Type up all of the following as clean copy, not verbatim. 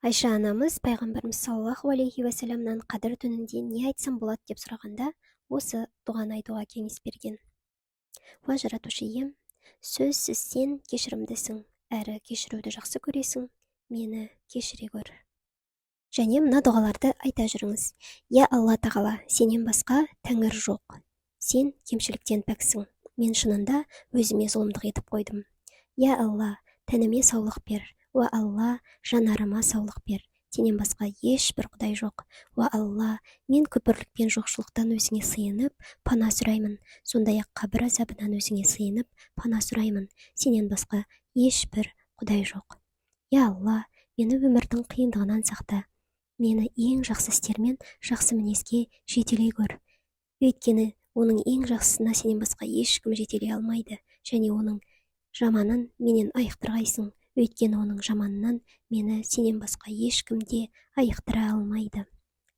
Айша анамыз Пайғамбарымыз саллаллаху алейхи уассаламнан Қадір түнінде не айтсам болады деп сұрағанда, осы дұғаны айтуға кеңес берген. Уа Жаратушы ием, сөзсіз Сен кешірімдісің әрі кешіруді жақсы көресің, мені кешіре көр. Және мына дұғаларды айта жүріңіз: Иә, Алла Тағала, Сенен басқа тәңір жоқ, Сен кемшіліктен пәксің, мен шынында өзіме зұлымдық етіп қойдым. Иә, Алла, тәніме саулық бер. Уа Алла, жанарыма саулық бер. Сенен басқа ешбір құдай жоқ. Уа Алла, мен күпірлік пен жоқшылықтан Өзіңе сыйынып, пана сұраймын. Сондай ақ қабір азабынан Өзіңе сыйынып, пана сұраймын. Сенен басқа ешбір құдай жоқ. Иә, Алла, мені өмірдің қиындығынан сақта. Мені ең жақсы істермен жақсы мінезге жетелей көр, өйткені оның ең жақсысына Сенен басқа ешкім жетелей алмайды, және оның жаманын менен айықтырғайсың, өйткені оның жаманынан мені Сенен басқа ешкім де айықтыра алмайды.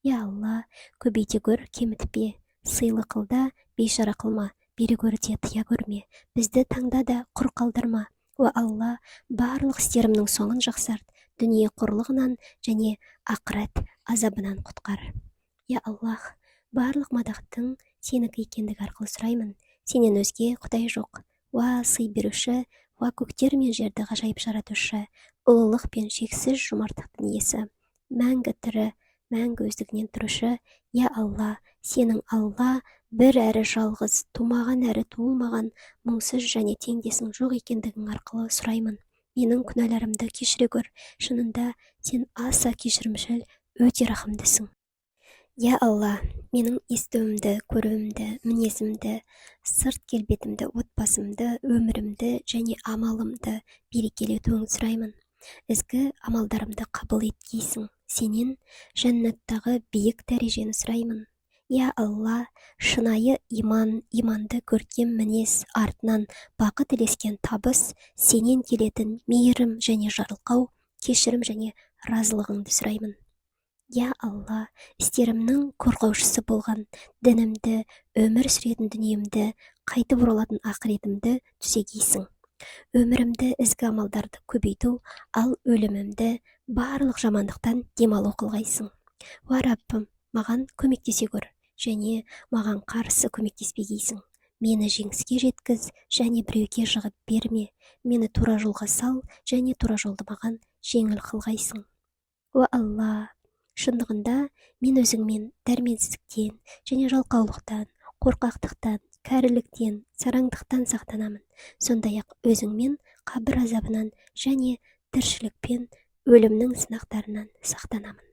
Иә, Алла, көбейте көр, кемітпе. Сыйлы қыл да, бейшара қылма. Бере көр де, тыя көрме. Бізді таңда да, құр қалдырма. Уа Алла, барлық істерімнің соңын жақсарт, дүние қорлығынан және ақырет азабынан құтқар. Я Аллах, барлық мадақтың Сенікі екендігі арқылы сұраймын. Сенен өзге құдай жоқ. Уа сый беруші, уа көктер мен жерді ғажайып жаратушы, ұлылық пен шексіз жомарттықтың иесі, мәңгі тірі, мәңгі өздігінен тұрушы. Я Алла, Сенің Алла, бір әрі жалғыз, тумаған әрі туылмаған, мұңсыз және теңдесің жоқ екендігің арқылы сұраймын. Менің күнәларымды кешіре көр. Шынында, Сен аса кешірімшіл, өте рахымдысың. Я Алла, менің естуімді, көруімді, мінезімді, сырт келбетімді, отбасымды, өмірімді және амалымды берекелетуіңді сұраймын. Ізгі амалдарымды қабыл еткейсің. Сенен жәннаттағы биік дәрежені сұраймын. Я Алла, шынайы иман, иманды көркем мінез, артынан бақыт ілескен табыс, Сенен келетін мейірім және жарылқау, кешірім және разылығыңды сұраймын. Я Алла, істерімнің қорғаушысы болған дінімді, өмір сүретін дүниемді, қайтып оралатын ақыретімді түзегейсің. Өмірімді ізгі амалдарды көбейту, ал өлімімді барлық жамандықтан демалу қылғайсың. Уа Раббым, маған көмектесе көр және маған қарсы көмектеспегейсің. Мені жеңіске жеткіз және біреуге жығып берме. Мені тура жолға сал және тура жолды маған жеңіл қылғайсың. Уа Алла, шындығында, мен Өзіңмен дәрменсіздіктен және жалқаулықтан, қорқақтықтан, кәріліктен, сараңдықтан сақтанамын. Сондай ақ Өзіңмен қабір азабынан және тіршілік пен өлімнің сынақтарынан сақтанамын.